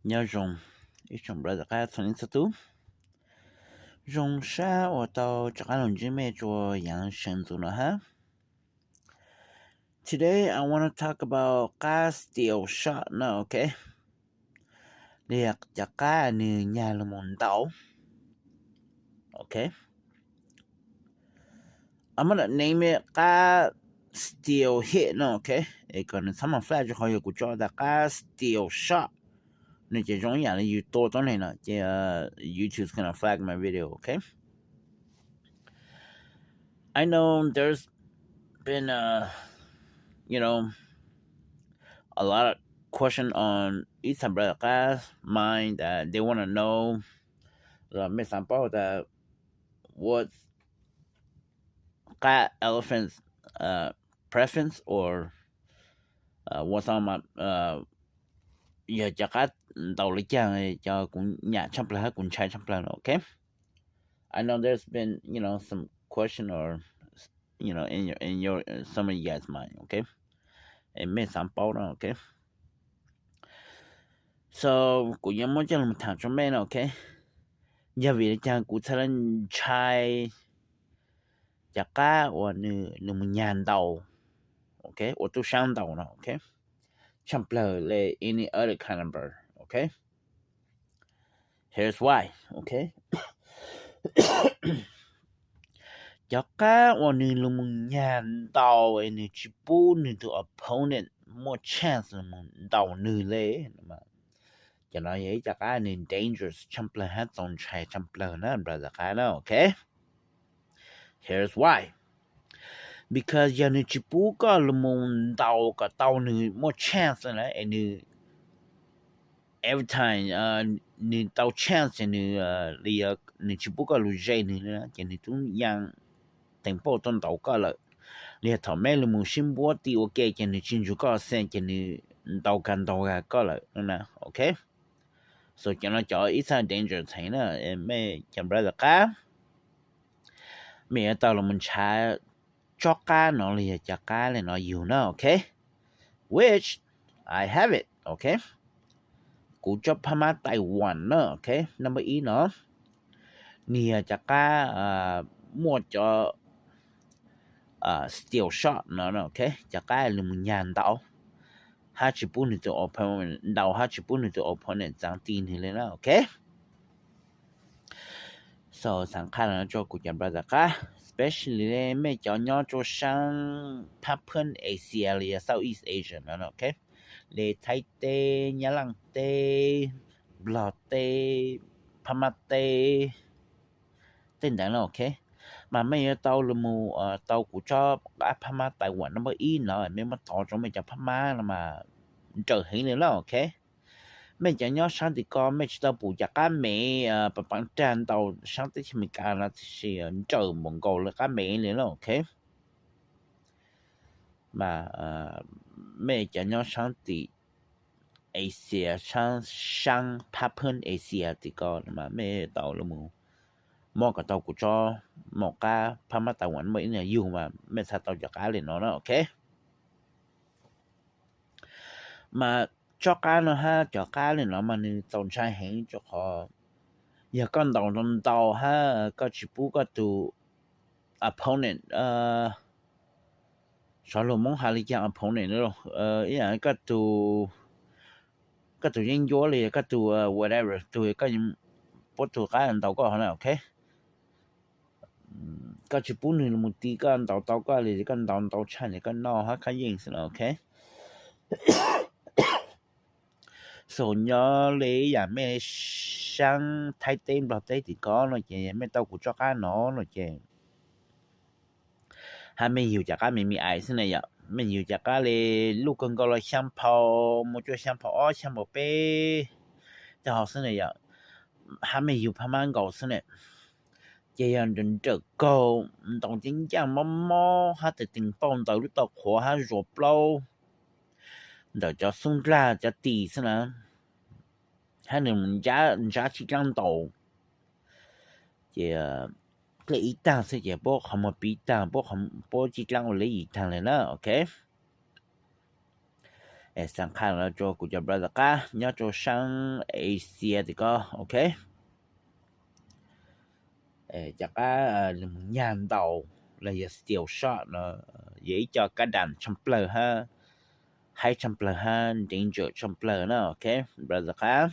Nyob zoo ib tsoom brother qab txhua leej txhua tus. Zoo sab uas tau rov qab los ntsib mej rua yaav seev ntxuv no hab. Today I want to talk about qab steel shot no, ok? Li cov qab nwg nyag lug moog ntaus. Ok. I'm gonna name it qab steel hit no, ok? Es kom nwg txhob moog flag rua qhov yog kuv tso tas qab steel shot, nwg ces zoo ib yaam le yug tua tuab neeg no ces YouTube is gonna flag my video, ok? I know there's been a, you know, a lot of question on ib txha brother qab mind that they want to know, mej xaav paub tas what qab elephant's preference or what, yog cov qab ntaus le caag, cov kuv nyam tshaj plawg hab kuv ntshai tshaj plawg no, ok? I know there's been, you know, some question or, you know, in your, in your, some of you guys mind, ok? Mej xaav paub no, ok? So kuv yuav muab coj lug thaam rua mej no, ok? Yog vim le caag kuv txhaj le ntshai cov qab uas nwg, nwg moog nyag ntaus, ok, ua tub saab ntaus no, ok, tshaj plawg le any other kind of bird, ok? Here's why, ok? Cov qab uas nwg lug moog nyag ntaus es nwg tsi pub nwg tug opponent muaj chance lug moog ntaus nwg le, cov no yog ib cov qab nwg dangerous tshaj plawg hab txaus ntshai tshaj plawg na brother qab na, ok? Here's why. Because yog nwg tsi pub koj lug moog ntaus kom tau nwg muaj chance na, es nwg every time nwg tau chance ces nwg, li, nwg tsi pub koj lug ze nwg le na, ces nwg tub yaa teem pauj tuaj ntaus koj lawm. Li yog thaum mej lug moog sib npuab ti ua ke ces nwg tsi ntsug koj xeeb ces nwg ntaus kag ntaus kag koj lawm na, ok? So cov no cov ib txha danger txheem na, mej cov brother qab, mej yuav tau lug moog nrhav tsob qab no li yog cov qab le no yug na, ok? Which I have it, ok? Kuv tsob phab mab Taiwan na, ok, number ib no, nwg yog cov qab muaj cov steel shot no, ok, cov qab lug moog nyag ntaus hab tsi pub nwg tug opponent ntaus hab tsi pub nwg tug opponent txaav ti nwg le na, ok? So xaav qha no rua kuv cov brother qab, especially le mej cov nyob rua saab phab phab Asia le yog Southeast Asia no, ok, le Thaib teb, Nyab Laaj teb, Nplog teb, Phab Mab teb, tej ntawd no, ok. Mas mej yuav tau lug moog tau kuv tsob qab phab mab Taiwan number ib no, mej muab tov rua mej cov phab mab no mas nrawm heev le na, ok. Mej cov nyob saab tim ko mej tsi tau pum cov qab mev paav paav rag ntaus saab teb chaws Amelikas no tiam sis nrawm npaum nkaus le qab mev le na, ok. Mas mej cov nyob saab tim Asia, saab phab phab Asia tim ko mas mej tau lug moog muab kom tau kuv tsob maum qab phab mab Taiwan muaj ib yug mas mej txhaj tau cov qab le no na, ok. Mas tsob qab no hab cov qab le no mas nwg txaus ntshai heev rua qhov yog koj ntaus ntaus ntaus hab koj tsi pub koj tug opponent, sov lug Moob has le caag opponent, ib yaam koj tug yeeb ncuab le yog koj tug whatever tug koj puab tug qab ntaus koj hov na, ok. Koj tsi pub nwg lug moog ti koj ntaus tau koj le koj ntaus ntaus tshaj le koj noj hab koj yeej xwb na, ok. So nyob le ib yaam mej saab Thaib teb Nplog teb tim ko no ces mej tau kuv tsob qab no no ces hab mej yug cov qab me me ais xwb na yom, mej yug cov qab le luj kawg nkaus los xyaa phau, muaj cuaj xyaa phau ob xyaa phau peb coj hov xwb na yom, hab mej yug phab mab nkaus xwb na, ces yog nrawm nrawm kaug, ntaus ncaaj ncaaj mob mob hab tes tees pauj ntawm lub tau qhuav hab zuas plaub ntawm cov xub ndlag cov tis xwb na, hab nwg ntsab tsib dlaab ntaus, ces dlej ib taag xwb ces puab qhov muag piv taag, puab tsib dlaab ua le yim taag le na, ok. Xav qha no rau kuv cov brother qab nyob rau saab Asia tim ko, ok. Cov qab nws mus nyag ntaus los yog steel shot no yog ib co kab dam tshaj plawg hab, haib tshaj plawg hab, ntev ntsaws tshaj plawg na, ok, brother qab.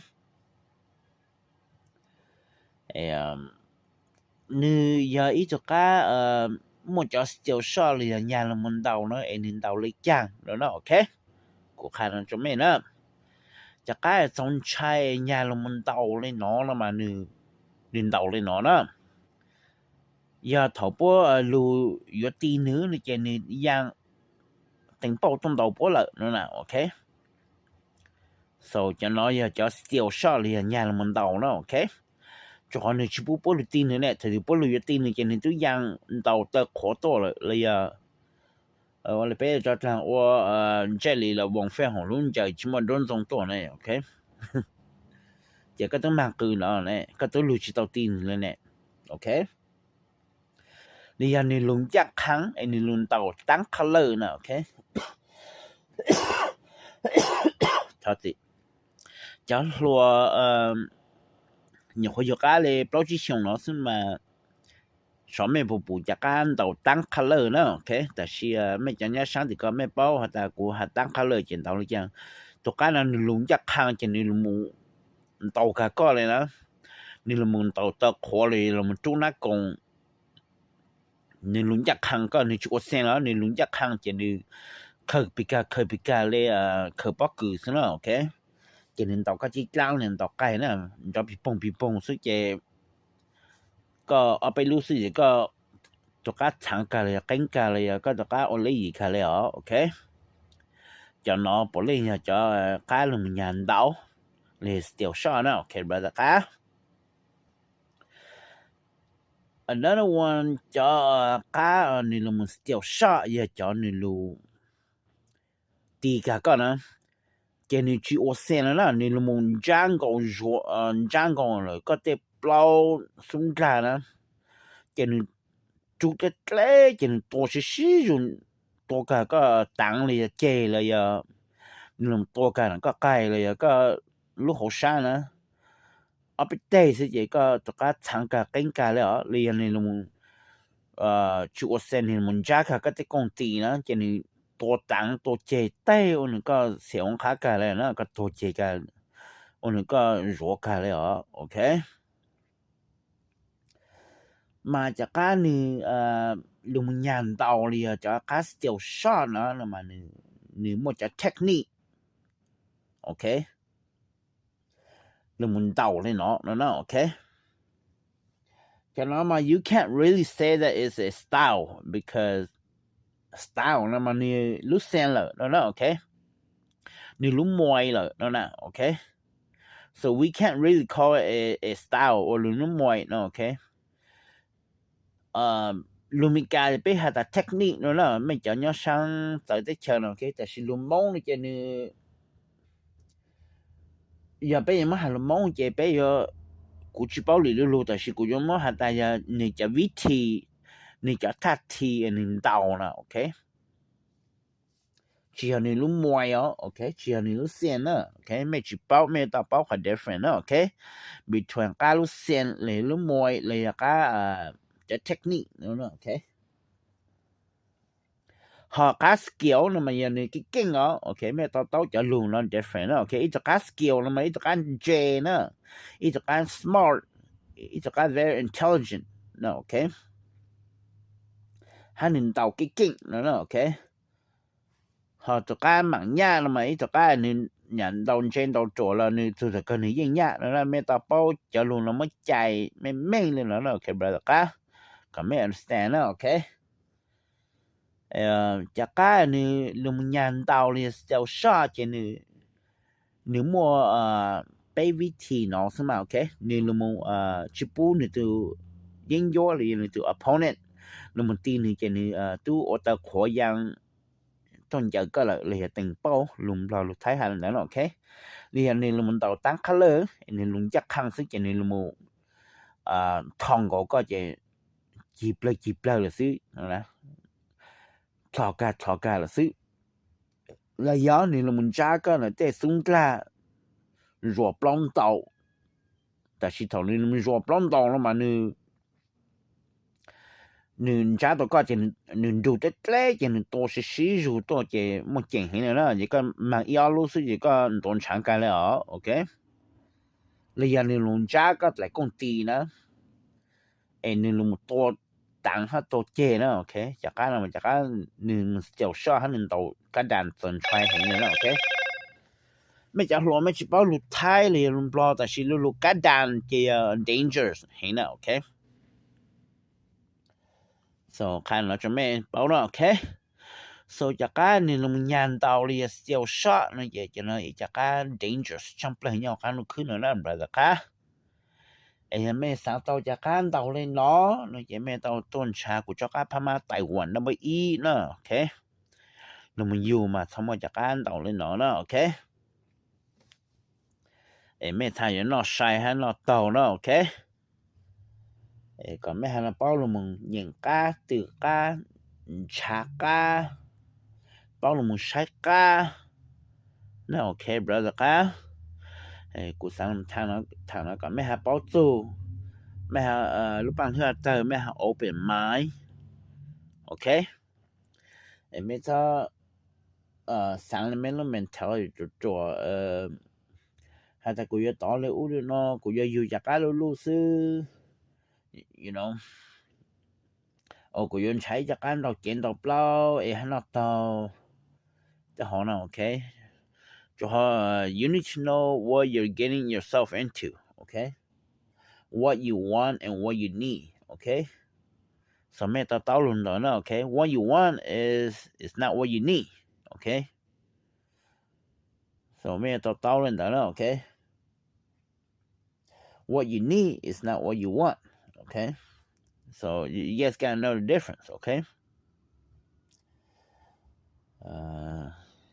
Nws yog ib tug qab muaj cov steel shot los yog nyag los mus ntaus no es nws ntaus le caag no na, ok. Kuv qha no rau mej na, cov qab txaus ntshai nyag los mus ntaus le no no mas nws ntaus le no na. Yog thaum puab lug yuav ti nws no ces nws yaa teev pauj tuaj ntaus puab lawm no na, ok. So cov no yog cov steel shot los yog nyag los mus ntaus na, ok. Rau qhov nws tsis pub puab lug ti nws ne, thaum twg puab lug yuav ti nws ces nws twb yaa ntaus taw qhuav tuaj lawm los yog ua le peb tso dlaag ua ntsej li los voos fej hoom lub ncaws tsis muaj nruab ntxoo tuaj ne, ok. Ces koj twb mag qw no ne, koj twb lug tsis tau ti nws le ne, ok. Li yog nws lug ncaj qha es nws lug ntaus taab qha lawj na, ok. Cov hluas, nyuam qhuav yug qab le plaub tsib xyoos no xwb mas xyov mej puas pum cov qab ntaus taab qha lawj na, ok. Tab sis mej cov nyob saab tim ko mej paub has tas kuv has taab qha lawj ces ntaus le caag. Tus qab no nws lug ncaj qha ces nws lug mus ntaus kag koj le na. Nws lug mus ntaus taw qhuav los yog lug mus rub nab koos, nws lug ncaj qha koj, nws tsis ua xees los nws lug ncaj qha ces nws khaws pis kag khaws pis kag le, khaws pob kws xwb na, ok. Ces nws ntaus koj cib dlaab, nws ntaus qaig na, nrov pig poog pig poog xwb ces koj ob peb lub xwb ces koj tus qab txhaav kag los yog qeeb kag los yog koj tus qab ua le yim kag le os, ok. Cov no puav leej yog cov qab lug mus nyag ntaus, le steel shot na, ok, brother qab. Another one, cov qab nws lug mus steel shot yog cov nws lug ti kag koj na, ces nws tsis ua xees no na, nws lug mus ntsab nkaus, ntsab nkaus lawm koj tej plaub xub ndlag na, ces nws rub dleb dleb ces nws tua sib sib zug, tua kag koj taav los yog ceg los yog nws lug tua kag koj qaig los yog koj lub hauv sab na. Ob peb teg xwb ces koj tus qab txhaav kag qeeb kag le os, los yog nws lug tsis ua xees nws mus ntsab kag koj tej kooj tis na ces nws tua taav tua ceg teg ua nws koj xim ua qhab kag le na, koj tuag ceg kag, ua nws koj zuav kag le os, ok. Mas cov qab nws lug mus nyag ntaus li yog cov qab steel shot no mas nws muaj cov technique, ok, lug mus ntaus li no no na, ok. Cov no mas you can't really say that it's a style because style no mas nws lub xees lawm no na, ok. Nws lub muay lawm no na, ok. So we can't really call it a, a style ua lug lub muay no, ok. Lug Meskas peb has tas technique no na, mej cov nyob saab txawv teb chaws no, ok. Tab sis lug Moob no ces nws, yog peb yuav muab has lug Moob ces peb yuav, kuv tsis paub lwm lub lug tab sis kuv yuav muab has tas yog nws cov vib thi, nws cov thaj thi nws ntaus na, ok. Tsis yog nws lub muay os, ok, tsis yog nws lub xees na, ok. Mej tsis paub mej tau paub qhov different na, ok, between qab lub xees los lub muay los yog qab cov technique, ok. Ho qab skill no mas yog nws keej keej os, ok. Mej tau taub cov lug no different na, ok. Ib tug qab skill no mas ib tug qab ntse na, ib tug qab smart, ib tug qab very intelligent na, ok. Hab nws ntaus keej keej no na, ok. Ho tus qab maam nyaj no mas ib tug qab nws nyam ntaus ntse ntaus ruam los nws txug thaum kawg nws yeej nyaj no na. Mej tau paub cov lug no muab cais meej meej li no na, ok brother qab, kom mej understand na, ok. Cov qab nws lug mus nyag ntaus li yog steel shot ces nws muaj peb vib thi no xwb mas, ok. Nws lug mus tsis pub nws tus yeeb ncuab los yog nws tus opponent lug mus ti nws ces nws tub ua taw qhuav yaa tuaj ncaws koj lawm los yog teem pauj lug Nplog lug Thaib has li ntawd no, ok. Los yog nws lug mus ntaus taab qhab lawj, nws lug ncaj qha xwb ces nws lug mus tho nkaus koj ces cig plawg cig plawg lawm xwb, dlho kag dlho kag lawm xwb. los yog nws los ntsab koj ntawm tej xub ntiag zuas plaub ntaus. Tab sis thaum nws zuas plaub ntaus no mas nws nws ntsab tau koj ces nws nrug deb deb ces nws tua sib sib zug tuaj ces muaj ceem heev na. Ces koj mag ib ob lub xwb ces koj ntuav ntshav kag li os, ok. Los yog nws los ntsab koj dlaim kooj tis na, es nws los tua taav hab tua ceg na, ok. Cov qab no cov qab nws mus xyaum soj hab nws ntaus kab das txaus ntshai heev na, ok. Mej cov hluas mej tsis paub lug Thaib los yog lug Nplog tab sis lug lug kab das ces yog dangerous heev na, ok. So qha no rua mej paub na, ok. So cov qab nws lug nyag ntaus los yog xyaum soj no ces cov no ib cov qab dangerous tshaaj plawg nyob qab nub khwb no na brother qab. Es yog mej xaav tau cov qab ntaus le no no ces mej tau tuaj nrhav kuv tsob qab phab mab Taiwan number ib na, ok. Lug mus yug mas txhob muaj cov qab ntaus le no na, ok. Es mej txhaj yuav noj sai hab noj taug na, ok. Es kom mej has no paub lug mus nyeem qab, twm qab, nrhav qab, paub lug mus saib qab na, ok brother qab. Kuv xaav thaam no kom mej has paub txug, mej has lub paaj hlwb tawg mej has open mind, ok. Es mej txhob xaav le mej lub mentality ruam ruam has tas kuv yuav tov le ub le no, kuv yuav yug cov qab luj luj xwb, you know, o kuv yuav nrhav ib cov qab ntaus cev ntaus plaub es hab noj taug. Tej hov no, ok. Rua qhov you need to know what you're getting yourself into, ok. What you want and what you need, ok. So mej tau taub lug ntawd na, ok. What you want is is not what you need, ok. So mej tau taub le ntawd na, ok. What you need is not what you want, ok. So you guys gotta know the difference, ok.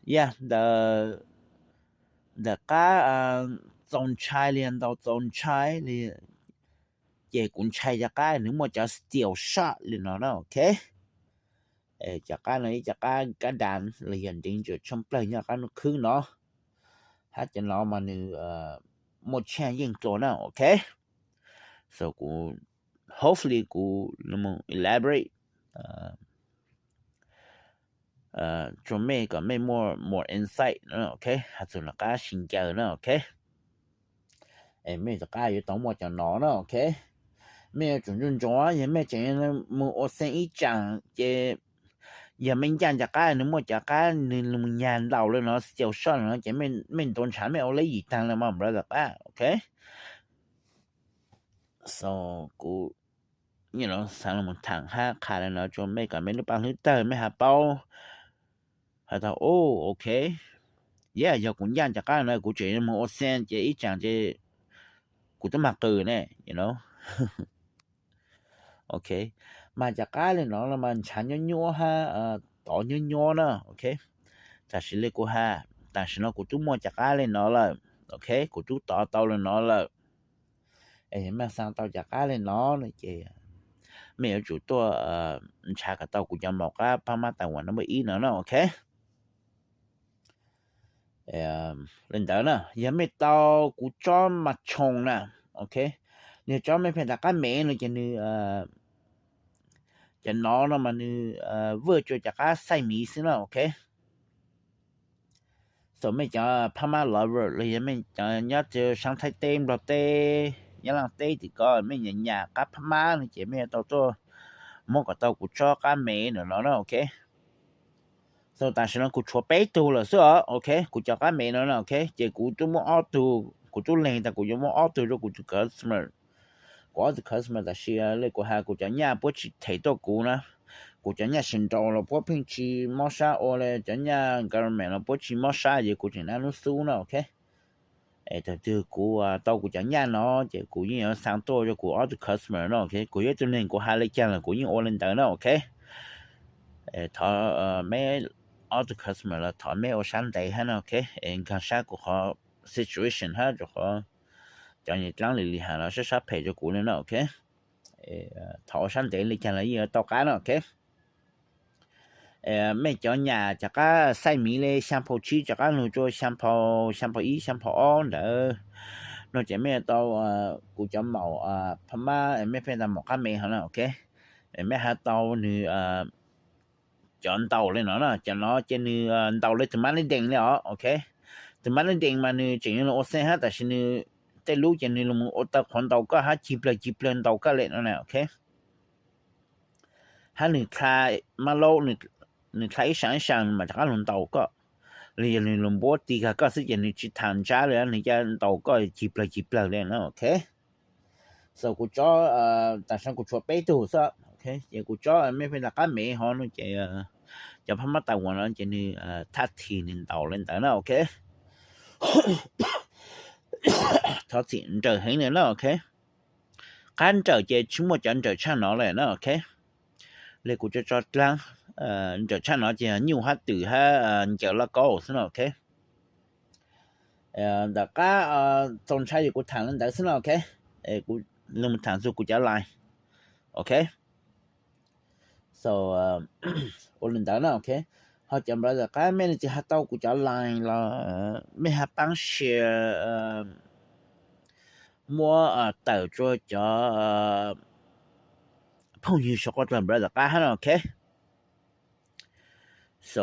Yeah, ntawm qab txaus ntshai li ntau txaus ntshai li, ces kuv ntshai cov qab nws muaj cov steel shot li no na, ok. Cov qab no ib cov qab kab das los yog dangerous tshaaj plawg nyob qab nub khwb no, hab cov no mas nws muaj tshaj yeej dlua na, ok. So kuv, hopefully kuv elaborate rua mej kom mej muaj more insight, ok, has txug nws qab sib ncaws na, ok. Es mej rov qab yuav tau muaj cov no na, ok. Mej yuav tsum ntsuag ntsuag, yog mej tseem moog ua xeeb ib tsaam ces yog mej ncaaj cov qab nws muaj cov qab nws lug nyag ntaus le no, steel shot no ces mej ntuav ntshav mej ua le yim taag le mas brother qab, ok. So kuv xaav lug thaam hab qha le no rua mej kom mej lub paaj hlwb tawg mej has paub has tas, o, ok, yeah, yog kuv ncaaj cov qab no kuv tseem moog ua xeeb ces ib tsaam ces kuv tub mag qws ne, you know. Ok, mas cov qab le no los mas ntshav nyuab nyuab hab tov nyuab nyuab na, ok. Tam sim le kuv has, tam sim no kuv tub muaj cov qab le no lawm, ok, kuv tub tov tau le no lawm. Es mej xaav tau cov qab le no no ces mej yuav tsum tuaj nrhav kom tau kuv cov maum qab phab mab Taiwan number ib no na, ok. Le ntawd na, yog mej tau kuv tsob mas tshooj na, ok, nws tsob mej pheej tas qab mev no ces nws, cov no no mas nws vwj rua cov qab xaij miv xwb na, ok. So mej cov phab mab lover los yog mej cov nyob rua saab Thaib teb, Nplog teb, Nyab Laaj teb tim ko mej nyam nyam qab phab mab no ces mej yuav tau tuaj muab kom tau kuv tsob qab mev no no na, ok. So tam sim no kuv tshuav peb tug lawm xwb os, ok, kuv cov qab mev no na, ok, ces kuv tub muab ob tug, kuv tub leeg tas kuv yuav muab ob tug rua kuv tus customer. Kuv ob tug customer tam sim le kuv has kuv cov nyaj puab tsis them tuaj kuv na. Kuv cov nyaj sib nraus los puab pheej tsis mob sab ua le, cov nyaj government los puab tsis mob sab, ces kuv tseem nab nub xub na, ok. Es thaum twg kuv tau kuv cov nyaj no ces kuv yeej yuav xaa tuaj rua kuv ob tug customer no, ok. Kuv yog ib tug neeg kuv has le caag los kuv yeej ua le ntawd na, ok. Thov meb ob tug customer los thov meb ua sab ntev hab na, ok. Es nkaag sab kuv qhov situation hab rua qhov cov nyuas dlaab li li has los sab sab phem rua kuv le na, ok. Thov ua sab ntev le caag los yeej yuav tau qab na, ok. Mej cov nyam cov qab xaij miv le xyaa phaus tsib rov qab lug rua xyaa phaus, xyaa phaus ib, xyaa phaus ob ntawd no ces mej yuav tau kuv cov maum phab mab, mej pheej tas maum qab mev hov na, ok. Mej has tau nwg cov ntaus le no na, cov no ces nwg ntaus le tug mab neeb dees le os, ok. Tug mab neeb dees mas nwg tseem yuav lug ua xeeb hab, tab sis nwg tej lub ces nwg lug ua tau qhuav ntaus koj hab, cig plawg cig plawg ntaus koj le no na, ok. Hab nwg dlha mab laub, nwg dlha ib saam ib saam mas rov qab lug ntaus koj, los yog nwg lug npuab tig kag koj xwb ces nwg tsi tham ntsab le, nwg ca ntaus koj cig plawg cig plawg le na, ok. So kuv tsob, tam sim no kuv tshuav peb tug xwb, ces kuv tsob mej pheej tas qab mev hov no ces cov phab mab Taiwan no ces nwg thaj thim nwg ntaus le ntawd na, ok. Thov txim, nrawm heev le na, ok. Qab nrawm ces tsi muaj cov nrawm tshaj no le na, ok. Le kuv tso tso dlaab, nrawm tshaj no ces nyuj hab twm hab ncaws lauj kaub xwb na, ok. Ntawm qab txaus ntshai yog kuv tham le ntawd xwb na, ok. Kuv lug tham txug kuv cov line, ok. So ua le ntawd na, ok. Ho cov brother qab mej leej twg has tau kuv cov line los mej hab paab share muab tawm rua cov phooj ywg sau qhov dlawg brother qab hab na, ok. So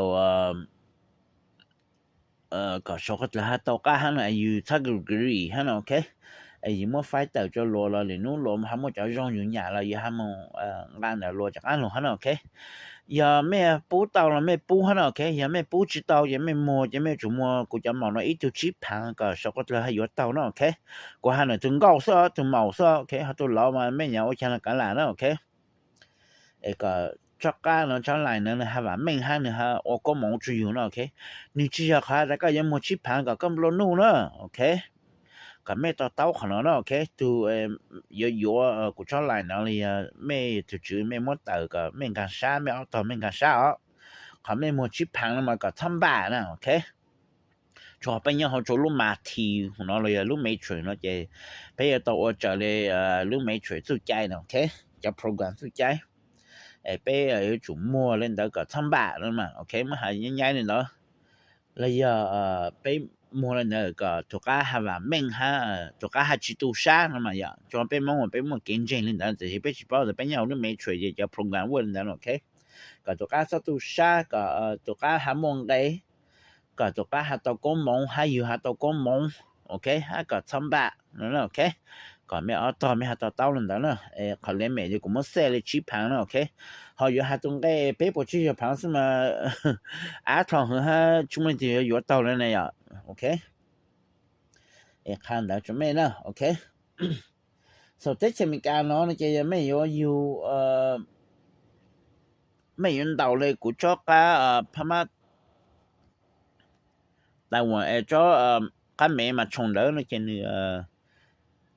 kom sau qhov dlawg has tau qab hab no, yug txhab agree hab no, ok. Yug muab faib tawm rua luas los lwm nub luas hab muaj cov zoo yug nyam los yug hab moog nqa ntawm luas rov qab lug hab no, ok. Yog mej pub tau los mej pub hab no, ok. Yog mej pub tsi tau ces mej muag ces mej yuav tsum muag kuv cov maum no ib tug tsib phaav kom sau qhov dlawg hab yuav tau na, ok. Kuv has ntawm tug nkauj xwb, tug maum xwb, ok. Ho tug laus mas mej nyam ua caag los kaav lam na, ok. Es kom tsob qab no tsob line no nwg has vam meej hab nwg ua koob moov rua yug na, ok. Nwg tsi yog qhov has tas koj yuav muag tsib phaav kom koj nplua nuj na, ok. Kom mej to taub qhov no na, ok. Tug yuav yuav kuv tsob line no los yog mej tug tswv mej muab tawm kom mej nkaag sab, mej ob tog mej nkaag sab os. Qhov mej muag tsib phaav no mas kom txhob npam na, ok. Tsuas peb nyob hauv rua lub Matrix no los yog lub Matrix no ces peb yuav tau ua raws le lub Matrix txuj cai no, ok. Cov program txuj cai, es peb yuav tsum muag le ntawd kom txhob npam no mas, ok. Muab has nyaib nyaib le ntawd, los yog peb muag le ntawd kom tug qab has vam meej hab tug qab has tsi tu sab no mas yom. Tsuas peb Moob uas peb muaj kev ntseeg le ntawd, tab sis peb tsi paub tas peb nyob hauv lub Matrix ces cov program ua le ntawd no, ok. Kom tug qab txhob tu sab, kom tug qab has muaj nqe, kom tug qab has tau koob moov hab yug has tau koob moov, ok, hab kom txhob npam no, ok. Kom mej ob tog mej has to taub le ntawd na. Qhov limit yog kuv muab set le tsib phaav na, ok. Ho yuav has tug nqe peb puas tsib caug phaav xwb mas av dlhau hwv hab tsi muaj leej twg yuav yuav taug le na yom, ok. Es qha ntawd rua mej na, ok. So teb chaws Amelikas no no ces yog mej yuav yug, mej yuav ntaus le kuv tsob qab phab mab Taiwan es tsob qab mev mas tshooj ntawd no ces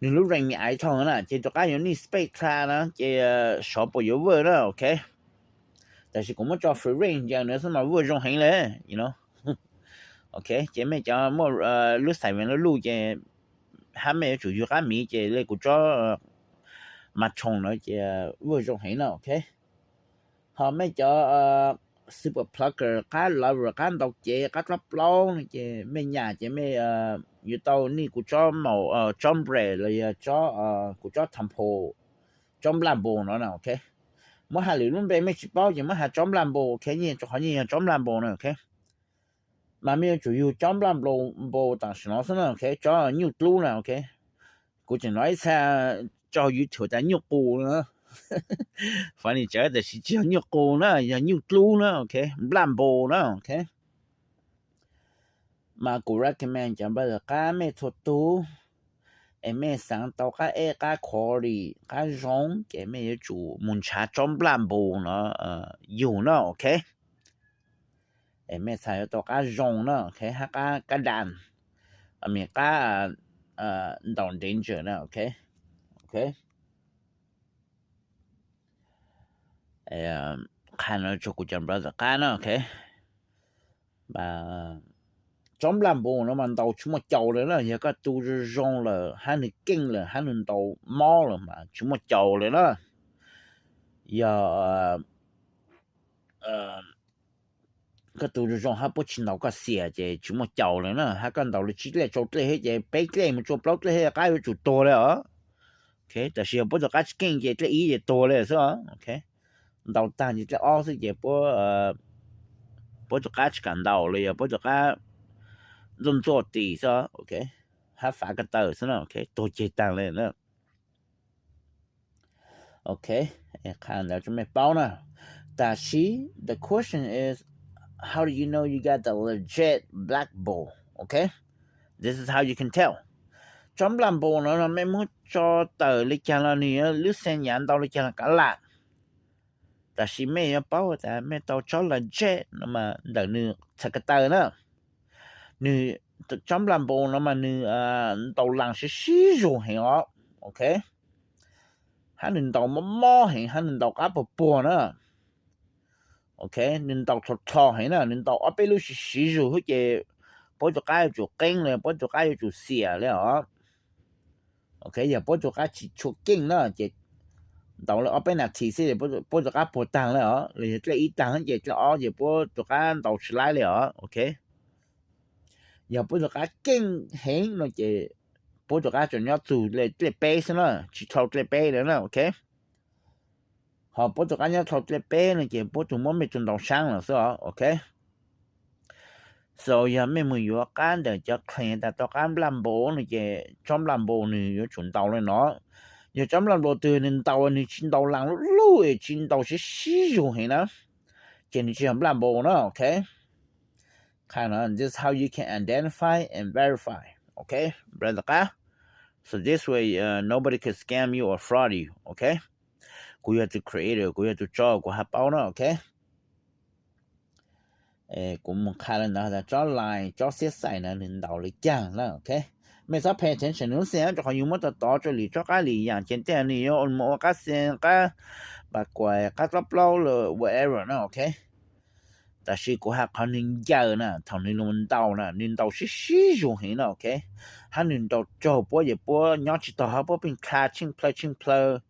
nwg lub range me aiv dlhau na, ces tug qab yuav nij space dlha na ces sov puas yuav vwj na, ok. Tab sis kuv muab tso free range ncaws nws xwb mas vwj zoo heev le, you know. Ok, ces mej cov muaj lub xaiv vees luj luj ces hab mej yuav tsum yug qab miv ces le kuv tsob mas tshooj no ces vwj zoo heev na, ok. Ho mej cov super plucker, qab lover, qab ntaus cev, qab dlaab plaub no ces mej nyam ces mej yuav tau nij kuv tsob maum, tsob bread los yog kuv tsob temple, tsob nplaj npus no na, ok. Muab has lwm lub npe mej tsi paub ces muab has tsob nplaj npus, ok, yeej rua qhov yeej yog tsob nplaj npus na, ok. Mas mej yuav tsum yug tsob nplaj npus tam sim no xwb na, ok, tsob nyuj dlub na, ok. Kuv tseem hnov ib txha tso YouTube tas nyuj qus na. Funny tsawv, tab sis tsi yog nyuj qus na, yog nyuj dlub na, ok, nplaj npus na, ok. Mas kuv recommend cov brother qab mej txhua tug es mej xaav tau qab eb qab quality qab zoo ces mej yuav tsum mus nrhav tsob nplaj npus no yug na, ok. Es mej txhad yuav tau qab zoo na, ok, hab qab, qab dam, qab ntaus danger na, ok. Ok. Qha no rua kuv cov brother qab na, ok. Tsob nplaj npus no mas ntaus tsi muaj caus le na, yog koj tu zoo zoo lawm hab nwg keej lawm hab nwg ntaus mob lawm mas tsi muaj caus le na. Yog koj tus zoo zoo hab puab tsis ntaus koj xiam ces tsis muaj caus lawm na, hab koj ntaus li tsib dlej rau dlej hab ces peb dlej mus tsua plaub dlej hab qab yuav tsum tuag li os. Tam sis yog puab tus qab tsis keej ces dlej ib ces tuag li xwb os. Ntaus taag ces dlej ob xwb ces puab tus qab tsis kam ntaus los yog puab tus qab ntxuaj ntxuaj tim xwb, hab fav ko taw xwb na, tuag ceg taag li na. Ok, qha ntawd rau mej paub na. Tam sis the question is, how do you know you got the legit black bull? Ok, this is how you can tell. Tsob nplaj npus no no mej muab tso tawm li caag los nws yuav lub xees yav ntau li caag los kav lam. Tam sis mej yuav paub tas mej tau tsob legit no mas ntawm nws txhais ko taw na. Nws, tsob nplaj npus no mas nws ntaus laas sib sib zug heev os. Ok, hab nws ntaus mob mob heev hab nws ntaus qab puag puag na. Ok, nws ntaus dlhau dlhau heev na, nws ntaus ob peb lub sib sib zug hab ces puab tus qab yuav tsum qeeb li, puab tus qab yuav tsum xiam li os. Ok, yog puab tus qab tsis tshua keej na ces ntaus li ob peb nas this xwb puab tus qab puag taag li os, los yog dlej ib taag ces dlej ob ces puab tus qab ntaus tsis laib li os. Ok, yog puab tus qab keej heev no ces puab tus qab tsuas nyob txug dlej peb xwb na, tsis dlhau dlej peb li na. Ok, ho puab tus qab nyob dlhau dlej peb no ces puab tsuas muab mej tug ntaus saab lawm xwb os. Ok, so yog mej mus yuav qab ntawm cov claim tas tau qab nplaj npus no ces tsob nplaj npus nws yuav tsum ntaus li no. Yog tsob nplaj npus twg nws ntaus nws tsis ntaus laas luj luj es tsis ntaus sib sib zug heev na, ces nws tsis yog nplaj npus na. Ok, qha no, this is how you can identify and verify. Ok, brother qab, so this way nobody could scam you or fraud you. Ok, kuv yog tus creator, kuv yog tus tso, kuv has paub na. Ok, kuv mus qha li ntawd tas tsob laas, tsob xiab xais na nws ntaus li caag na. Ok, mej txhob pay attention nws lub xees rau qhov yus muab tov tov rua lwm tsob qab lwm yaam ces tej nws yuav ua qab xees, qab pas kuas, qab tsob plaub los whatever na. Ok, tam sis kuv has qhov nws ncaws na, thaum nws lug ntaus na nws ntaus sib sib zug heev na. Ok, hab nws ntaus raug puab ces puab nyob tsis taug hab puab pheej dlha tsheej plhaw tsheej plhaw,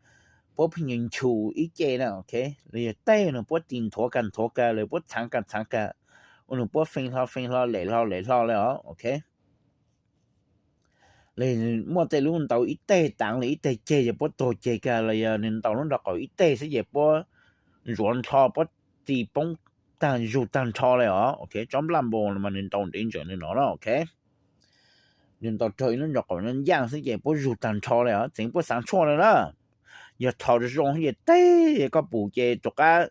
puab pheej nchus ib ce na. Ok, los yog tej no puab tis nthuav kag nthuav kag los puab txhaav kag txhaav kag, ua nws puab fee hlo fee hlo lem hlo lem hlo li os. Ok, los muaj tej lub ntaus ib teg taav los ib teg ceg ces puab tuag ceg kag, los yog nws ntaus lub nraub qaum ib teg xwb ces puab ntsuav nrho puab tis poob taag zug taag nrho li os. Ok, tsob nplaj npus no mas nws ntaus ntev ntsaws li no na. Ok, nws ntaus raug ib lub nraub qaum nyaaj xwb ces puab zug taag nrho li os, txeev puab xaav tshuaj li na. Yog thaum zoo zoo ces teg koj pum ces tus qab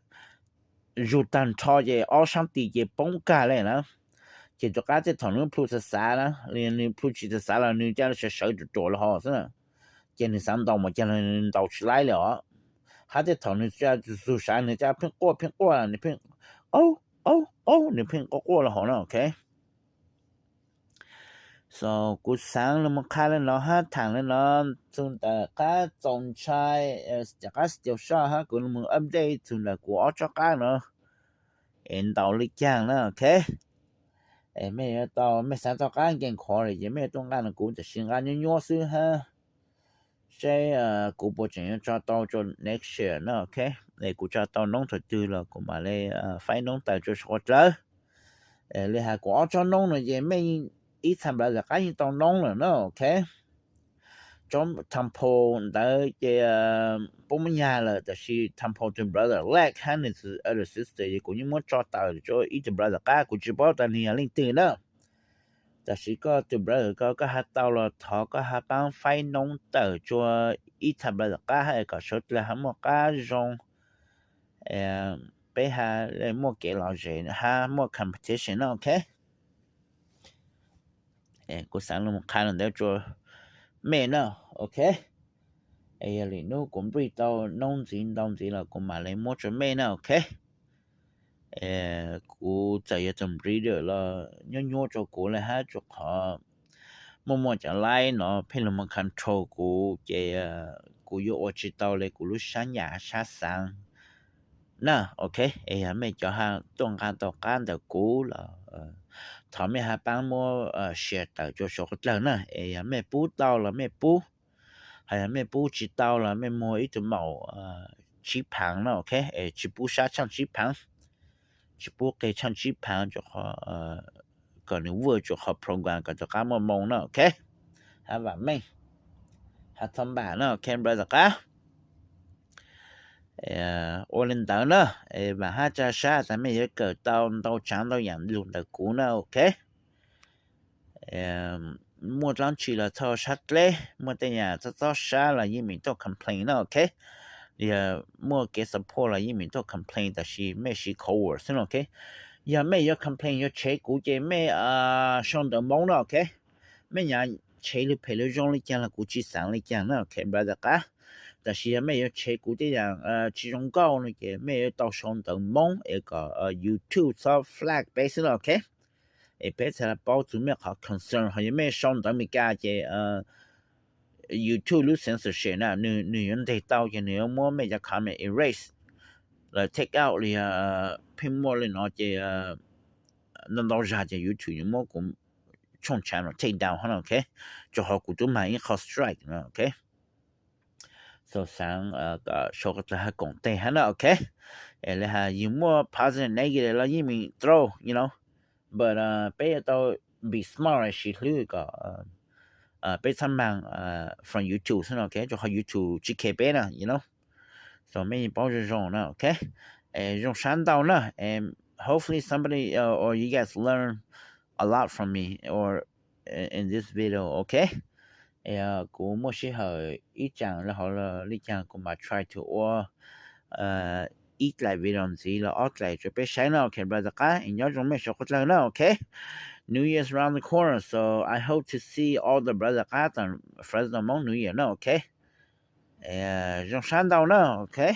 zug taag nrho ces ob saab tis ces poob kag li na. Ces tus qab tej thaum nws plhu xav xav na, nws plhu tsis xav xav los nws ca sawv sawv ruam ruam li hov xwb, ces nws xaav ntaus mas ca nws ntaus tsis laib li os. Hab tej thaum nws ca txug sav nws ca pheej quaj pheej quaj, nws pheej qaub qaub qaub, nws pheej quaj quaj li hov na. Ok, so kuv xaav lug mus qha li no hab thaam li no txug ntawm qab txaus ntshai, qab xaus soj hab kuv lug mus update txug ntawm kuv ob tsob qab no es ntaus li caag na. Ok, mej yuav tau, mej xaav tau qab nkees qhov lawm ces mej yuav tuaj nqaj no kuv tam sim nqaj nyuab nyuab xwb hab seb kuv puas tseem yuav tso tau rua next year na. Ok, es kuv tso tau noob thaum twg los kuv mam li faib noob tawm rua saum huab dlawb. Li has kuv ob tsob noob no ces mej ib txha nplawv tom qab yeej tau noob lawm na. Ok, tsob temple ntawd ces puab muab nyag lawm, tab sis temple tus brother Lek hab nws tus elder sister ces kuv yeej muab tso tawm rua ib tug brother qab, kuv tsis paub tas nws yog leej twg na. Tab sis koj tus brother ko koj has tau los thov koj has paab faib noob tawm rua ib txha brother qab hab kom sawv dlawg has muaj qab zoo, peb has muaj kev lom zem hab muaj competition na. Ok, kuv xaav lug qha li ntawd rua mej na. Ok, es yog li hnub kuv nplij tau noob ntxiv ntau ntxiv los kuv mam li muab rua mej na. Ok, kuv txawm yog tus breeder los nyuab nyuab rua kuv le hab rua qhov muaj muaj cov laib no pheej lug moog control kuv ces kuv yuav ua tsis tau li kuv lub sab nyam sab xaav na. Ok, es yog mej cov has tuaj nqaj tau qab ntawm kuv los thov mej has paab muab share tawm rua saum huab dlawg na. Es yog mej pub tau los mej pub, hos yog mej pub tsis tau los mej muag ib tug maum tsib phaav na. Ok, es tsis pub sab tshaaj tsib phaav. tsis pub qe tsheej tsib phav, kom nws work tsuas qhov program kom rov qab muaj moo na, ok. Hab vam meej, hab txhob npam na, ok brother qab. Ua li ntawd na, vam hab tsa sab tas mej yuav kawm tau ntau tsav ntau yaam lug ntawm kuv na, ok. Muaj dlaab tsi los txhob sab dleb, muaj tej yaam txhob txob sab los yeej meem tuaj complain na, ok. Yog muaj kev support los yeej meem tuaj complain, tab sis mej siv code word xwb na, ok. Yog mej yuav complain yuav tshev kuv ces mej sau ntawv Moob na, ok. Mej nyam tshev lug phem lug zoo li caag los kuv tsis xaav li caag na, ok brother qab. Tab sis yog mej yuav tshev kuv tej yaam tsis zoo nkauj no ces mej yuav tau sau ntawv Moob es kom YouTube txhob flag peb xwb na, ok. Es peb txhad paub txug mej qhov concern, ho yog mej sau ntawv Meskas ces YouTube lub censorship na, nwg yuav nteg tau ces nwg yuav muab mej cov comment erase los take out li, pheej muaj li no ces ntau ntau zag ces YouTube yuav muab kuv tshooj channel take down hab na, ok. Rua qhov kuv tub mag ib qho strike na, ok. So xaav kom sau qhov dlawg hab koom teg hab na, ok. Es le has yug muaj positive negative los yeej meem throw, you know, but peb yuav tau be smart siv hlwb kom peb txhob mag from YouTube xwb na, ok, rua qhov YouTube tsis khe peb na, you know. So mej yeej paub zoo zoo na, ok. Zoo sab ntau na, and hopefully somebody or you guys learn a lot from me or in this video, ok. Kuv muaj sij hawm ib tsaam le hov li caag kuv mam try to ua ib dlaim video ntxiv los ob dlaim rua peb saib na, ok brother qab. Es nyob zoo mej suav qub dlawg na, ok. New Year's around the corner, so I hope to see all the brother qab tom Fresno Hmoob New Year na, ok. Zoo sab ntau na, ok.